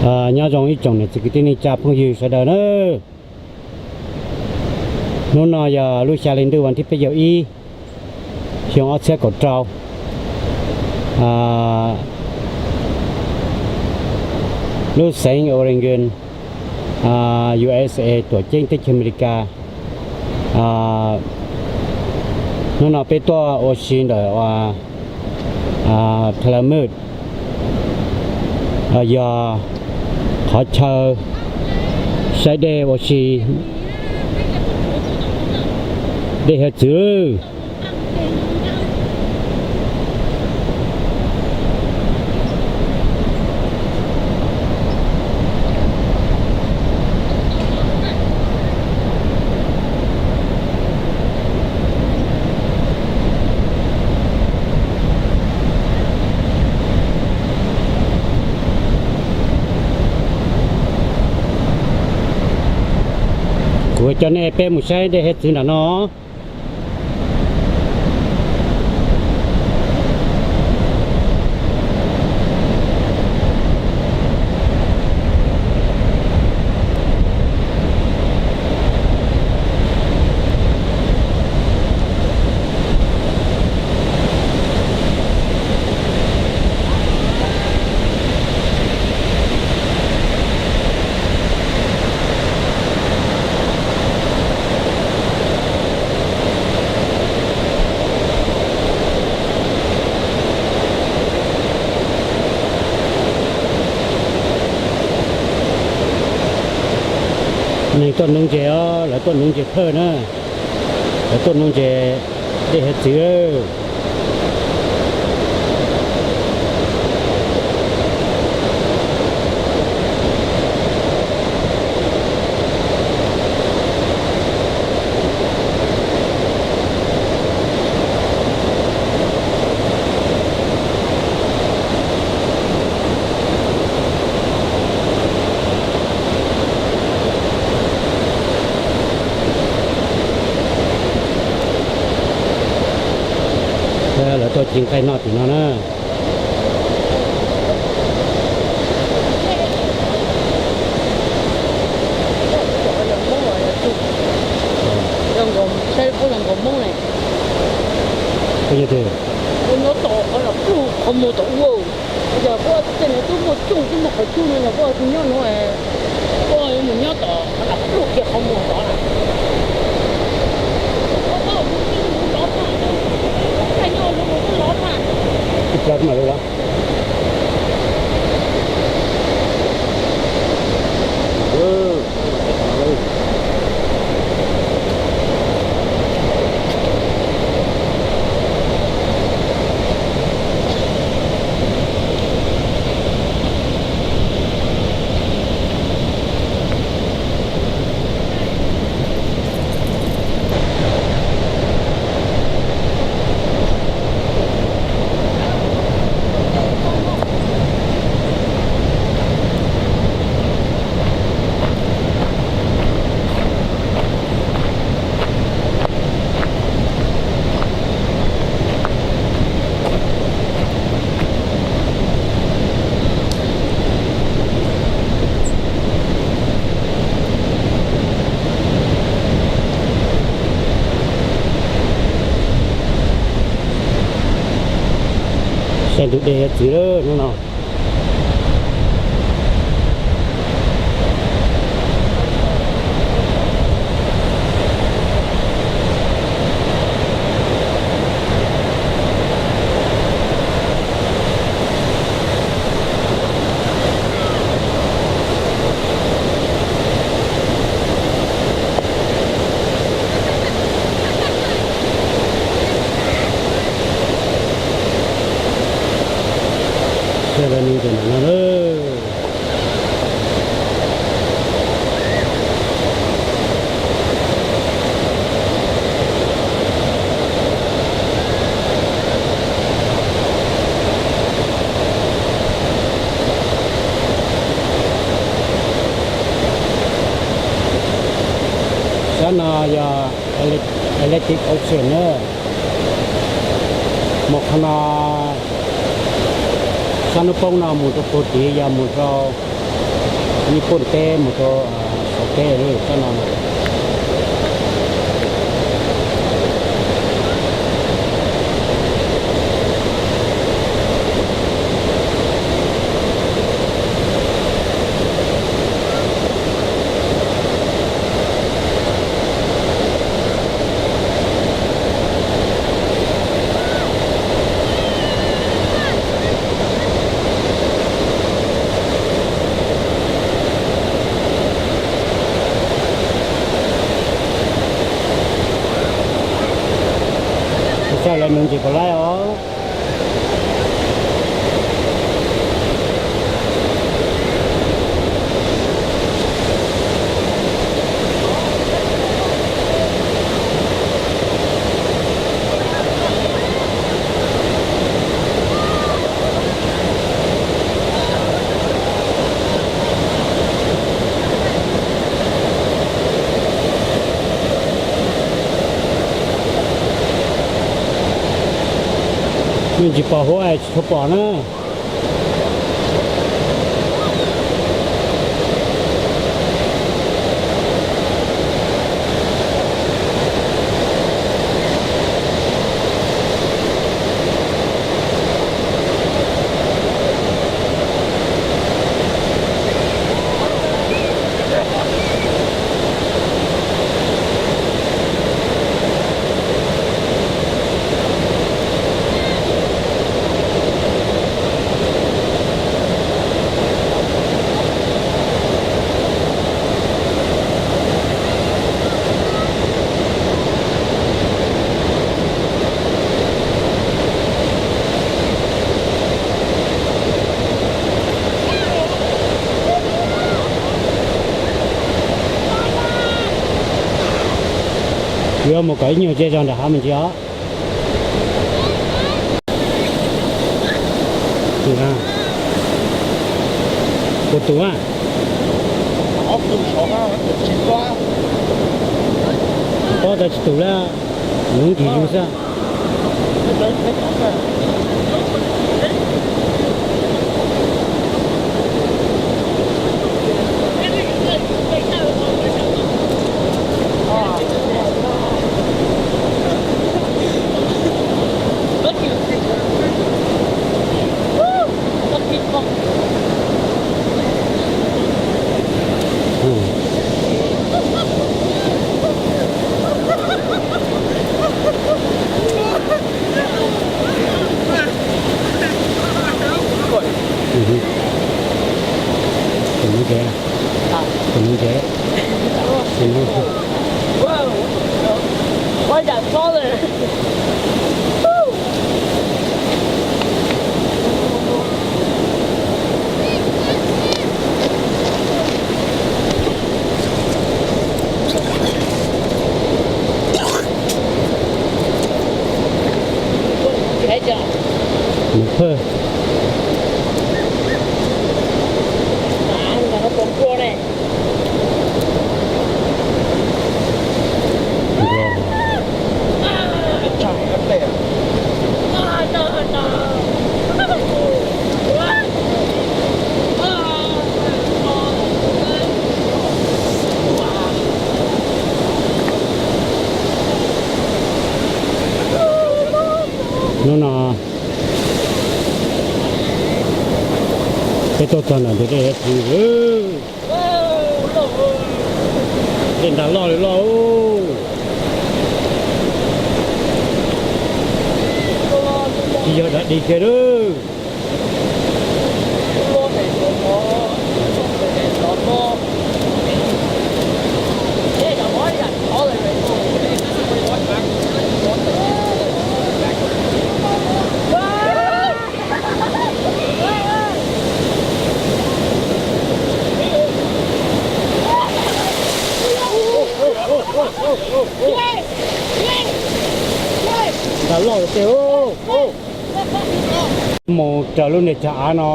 Nyob zoo ib tsoom niam txiv kwv tij neej tsa phooj ywg sawv daws na. Hnub no yog lub xya hli ntuj vas thib peb caug ib, xyoo ob txhiab kaum rau. Lub xeev Oregon, U S A, tuam ceeb teb chaws Amelikas. Hnub no peb tuaj ua si ntawm Tuolumne, yog qhov chaw saib dej ua si, dej hiav txwv. Kuv coj nej peb mus saib dej hiav txwv nram no. Neeg tuaj nuv ntses os, lawv tuaj nuv ntses phawj na, lawv tuaj nuv ntses dej hiav txwv. Lawv tuaj ci nqaij noj tim no na. Saib puab zoo nkaus Hmoob ne. Puab nyob tom qhov nram plug qhov muag tom ub. Yog puab tej nuav twb muaj tsooj twb muaj qhov cub no yog puab tsis nyob nuav, puab yuav mus nyob tom qhov nram plug kiag qhov muag tod na. Saib ntug dej hiav txwv lawm hnub no. Saib lawv nuv ntses ntawm no na. Sab no yog Atlantic Ocean na. Mus qhov no, sab hnub poob no mus rau puag tid yog mus rau Nyij Pooj teb mus rau Suav teb lawm tsob no. Tsis txawj lawv mus ntsis puas laib os. Nej tsis pom huab tsis tshua pom na. Yuav mus kom ib nyuag zej zog nram hav me ntsis os. Tus na, tus tus na, pob tau tsis tus lawm, nuv ntsis yus xwb. Tus nuv ntses, tus nuv ntses. Mus phawj. Hnub no peb tuaj txog ntawm tus dej hiav txwv, dej ntas loj li loj. Tsis yog dag dig kiag lawm. Ntas loj tiag. Mus raws lub niag cag av no,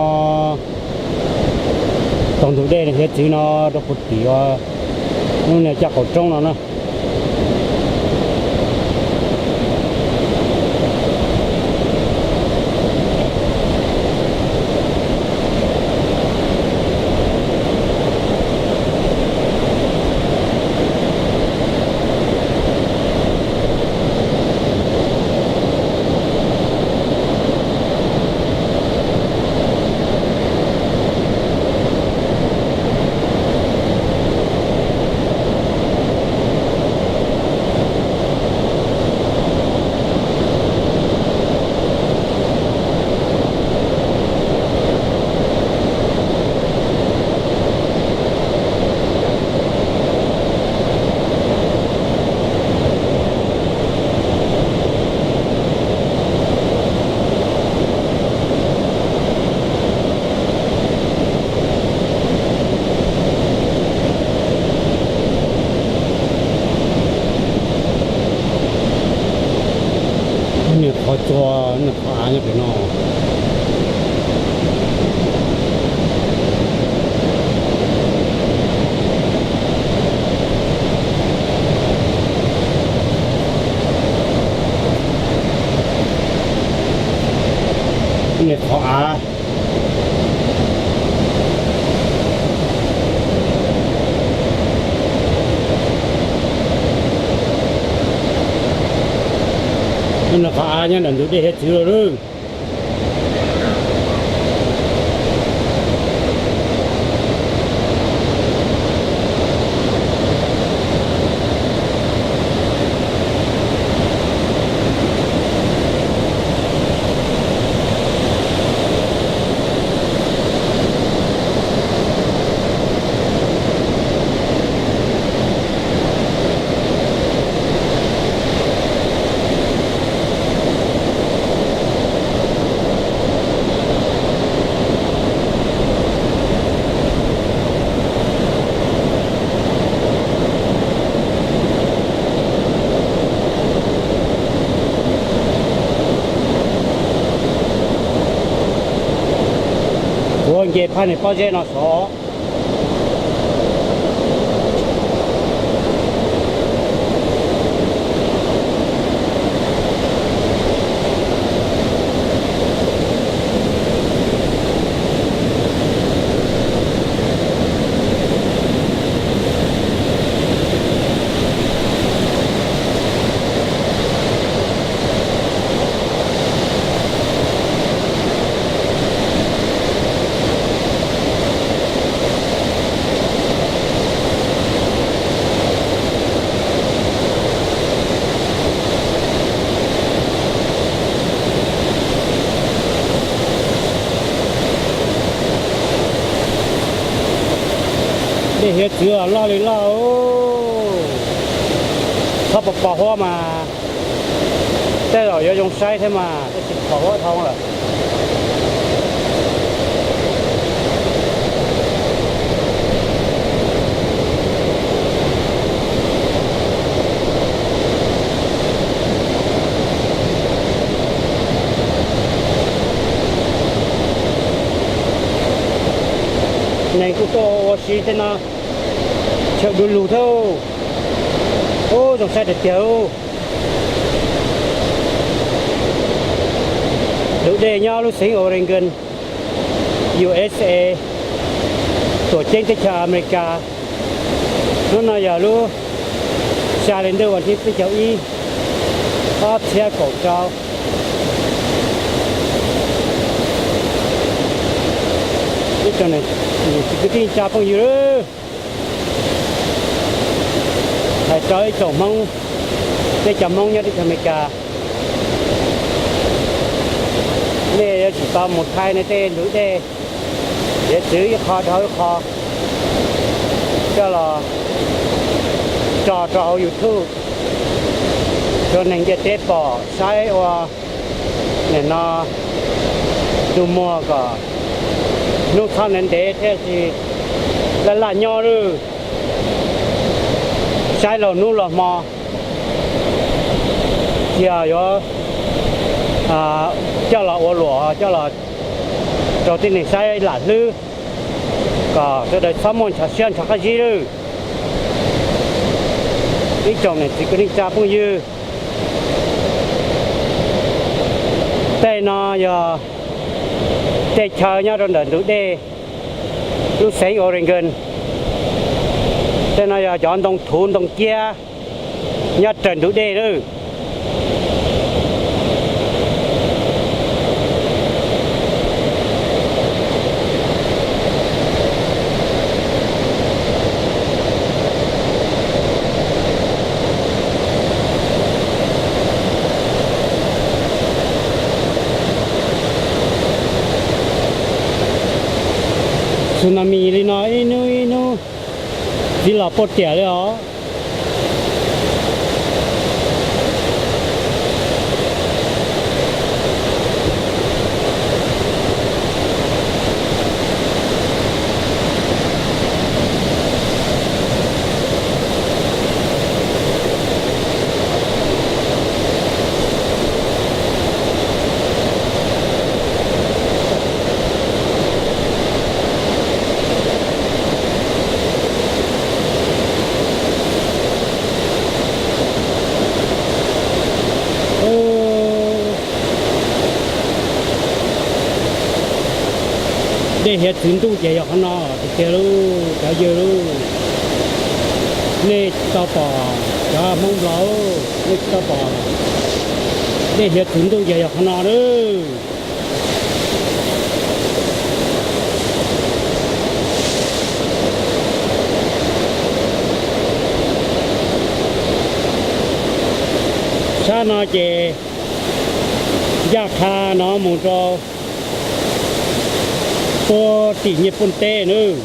taug ntug dej hiav txwv no rau puag tim lub niag caj qaum roob no na. Nyob pem no, niag qhov av, niag qhov av nyob ntawm ntug dej hiav txwv lawm. Kuv nce phaj niag pob zeb no xwb. Dej hiav txwv loj li loj, txhob pos pos huab mas tej zaum yuav zoo saib thiab mas, tab sis pos huab dhau lawm. Neeg kuj tuaj ua si tej no, chaw du lug thiab. Ub, zoo saib tiag tiag. Ntug dej nyob lub xeev Oregon, U S A, tuam ceeb teb chaws Amelikas. Hnub no yog lub xya hli ntuj vas thib peb caug ib, ob txhiab kaum rau. Ib tsoom niam txiv kwv tij neej tsa phooj ywg, hais rau ib tsoom Hmoob, peb cov Hmoob nyob teb chaws Amelikas, nej yuav tsum tau mus thaij nej tej ntug dej hiav txwv ib qho dhau ib qho coj los tso rau hauv YouTube rau neeg ntiaj teb pom saib ua nim no ntu muag kom hnub txhob ntev ntev thiaj li laj laj nyob lawm. Saib laug hnub laug hmo, tsis yog yuav coj los ua luam coj los rau tib neeg saib lam hlwb, kom sawv daws txhob muaj ntshav siab ntshav qab zib lawm. Ib tsoom niam txiv kwv tij neej tsa phooj ywg, tej no yog tej chaw nyob rau ntawm ntug dej lub xeev Oregon. Tej no yog cov ntoo thuv ntoo kiab nyob raws ntug dej lawm. Tsunami li no ib hnub ib hnub txiv los poj tiam li os. Dej hiav txwv ntuj ces yog qhov no tiag tiag lauj cov yawg lauj. Nej tsis tau pom, cov Hmoob Nplog, nej tsis tau pom dej hiav txwv ntuj ces yog qhov no lauj. Sab no ces ncaj qha no mus rau puag tim Nyiaj Pooj teb nawb.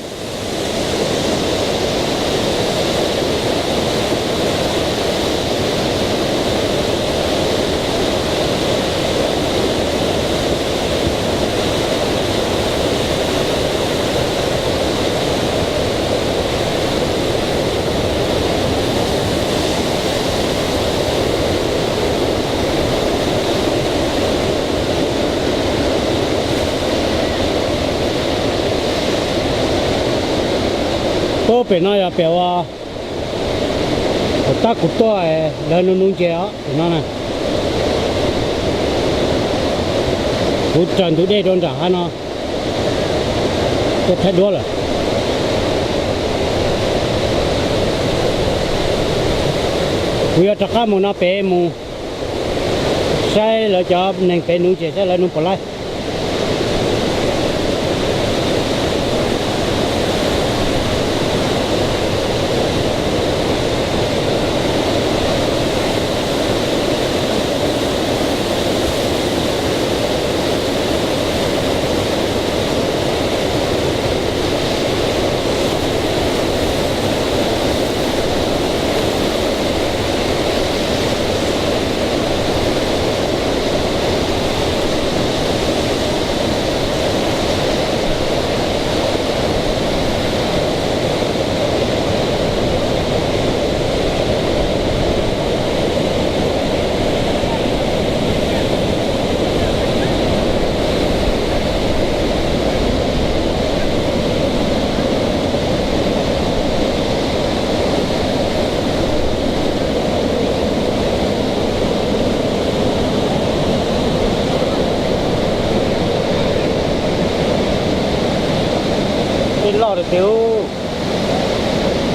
Puag pem no yog pem uas tab kuv tuaj lawv nuv nuv ntses os pem no na. Kuv raws ntug dej rau nram hav no tuaj thaij duab lawm. Kuv yuav rov qab mus no pem mus saib lawv cov neeg pem nuv ntses saib lawv nuv puas laij. Tej loj tiag tiag.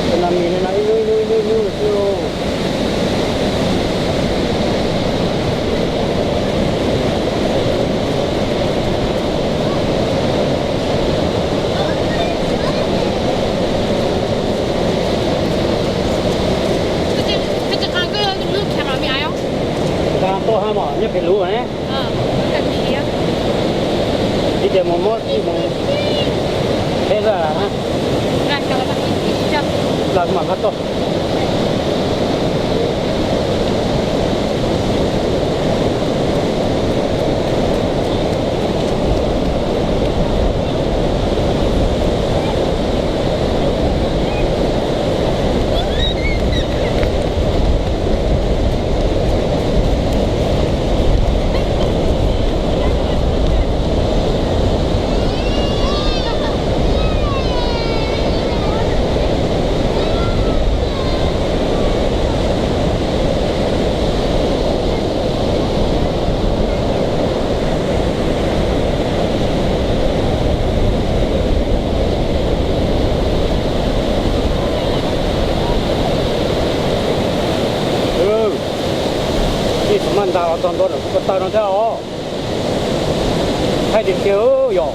Tus nas mis no ib hnub ib hnub ib hnub ib hnub xwb lauj. Nqa tuaj hab mog, nyob pem luv ne. Ib tias mus muab ib mus qheb zaj na. Los kuv mam nqa tuaj. Nej tsis maj ntas los txog ntua ntawm kuv ko taw no thiab os. Thaij tiag tiag yog.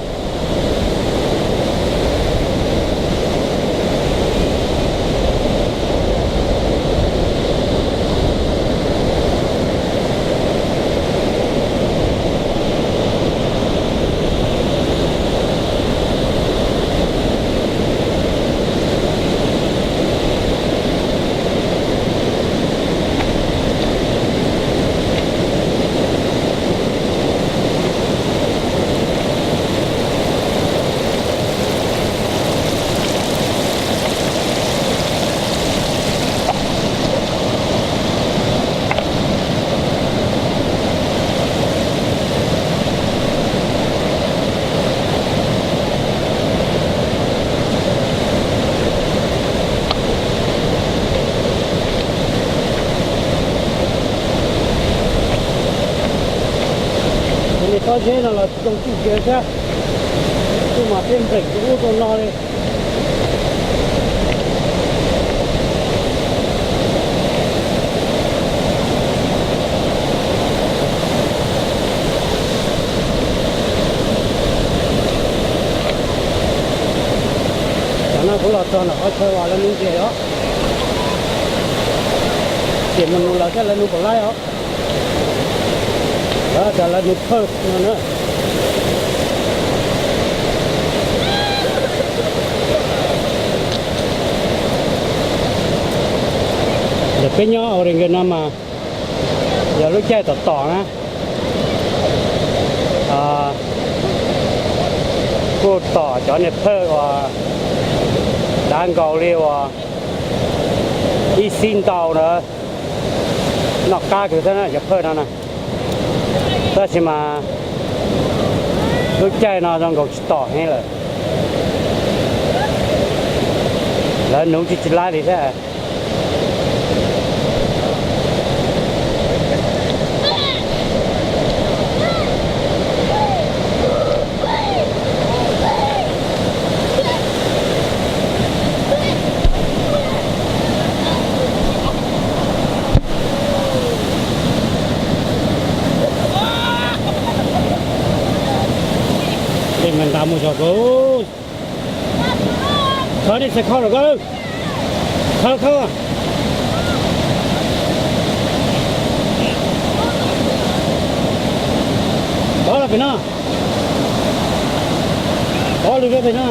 Tus niag tob zeb no los tsis zoo tsuj kiag thiab. Mas tej nplem rau ub rau no li. Tam no kuv los txog ntawm qhov chaw uas lawv nuv ntses os, ces mus nuv lawv thiab lawv nuv puas laib os. Lawv tias lawv nuv phawj no na. Ntawm peb nyob Oregon no mas yog lub caij tom tom na, kuj tom cov niag phawj uas dav nkaus li uas ib xib ntau na, noj qab kawg thiab na cov phawj no na. Tab sis mas lub caij no zoo nkaus tsis tom heev lawm, lawv nuv tsis tsis laib li thiab. Tej me nqa mus zog kawg. Khawb nej xav khawb los koj, khawb khawb. Pov los pem no, pov lug rau pem no.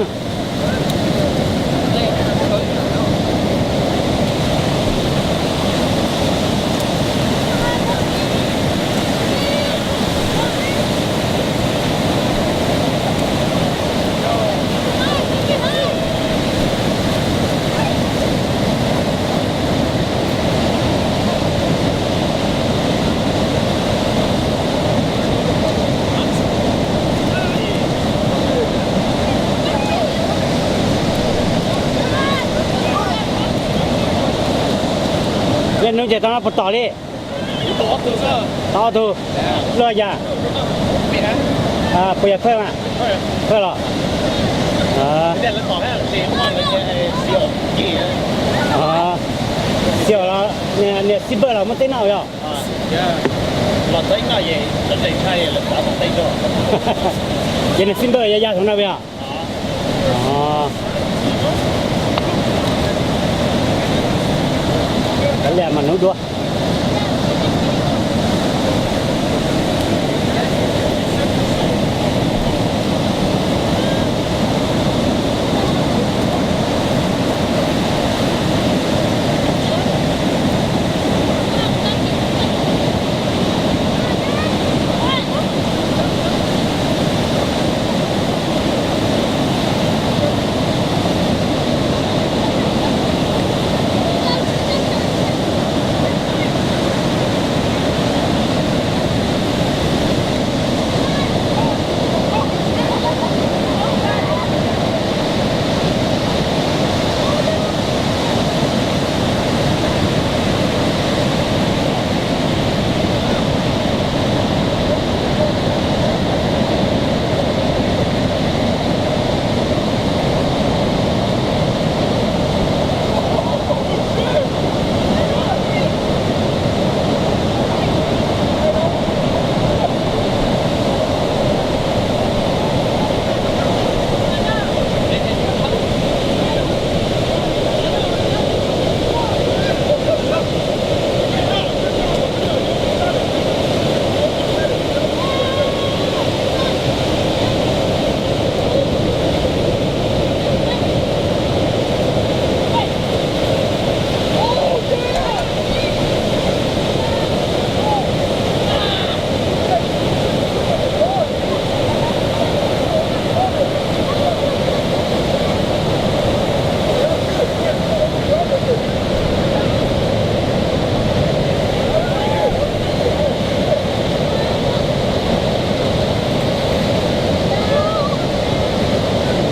Yog nuv ces tau no puas tom li? Tau ob tug. Luaj yam? Puas yog phawj mas? Phawj los? Xi os los niag xib npawj los muaj teb noj yog? Ces niag xib npawj ya ya saum no puas yog? Kav liam mas nuv dua.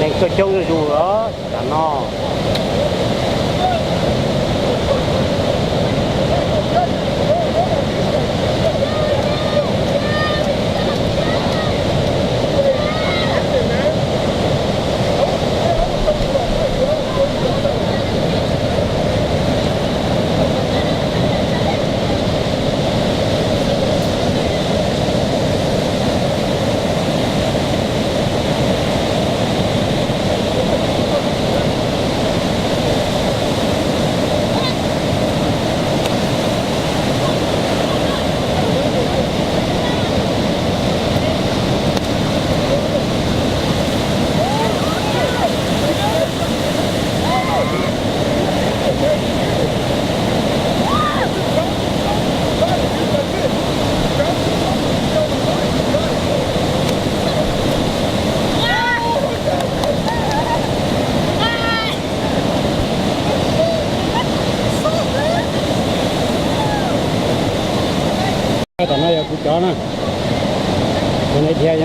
Neeg tuaj coob zuj zus los tam no. Na, tus no thiab,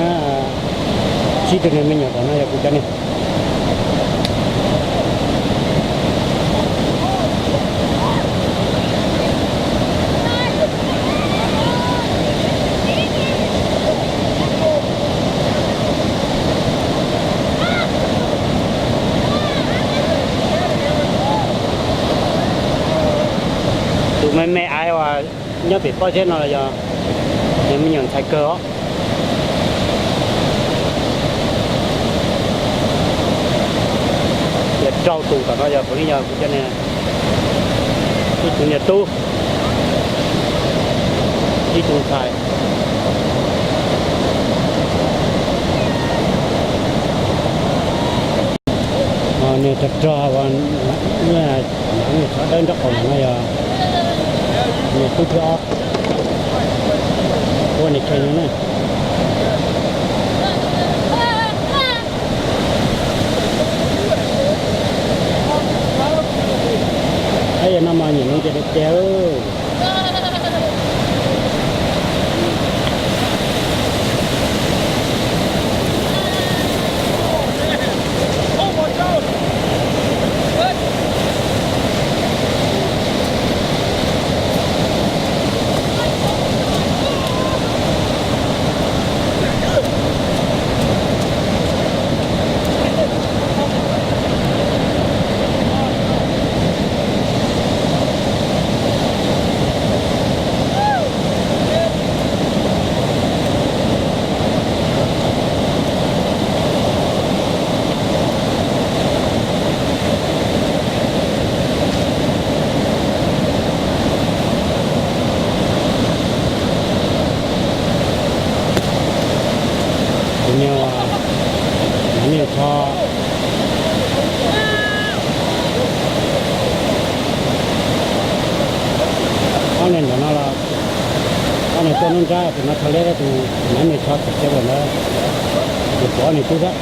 tsib tug niag me nyuam tom no yog kuv cov niag. Tus me me aiv uas nyob pem pob zeb no los yog niag me nyuam ntxhais kawg os. Yog rau tus tom no yog puav leej yog kuv cov niag, ib tug niag tub, ib tug ntxhais. Niag rog rog uas, niag tsov dawb nraub qaum no yog niag tub thib ob, ua niag kheej no na. Ab, yog no mas nyiam no ces tiag tiag. Tus niag, niag tsho, ob niag ntawm no los, ob niag tuaj nruab nrab, tus no tsho liab thiab tus niag tsho txiv txiav npaum ntawd, ces pom ob niag tub thiab.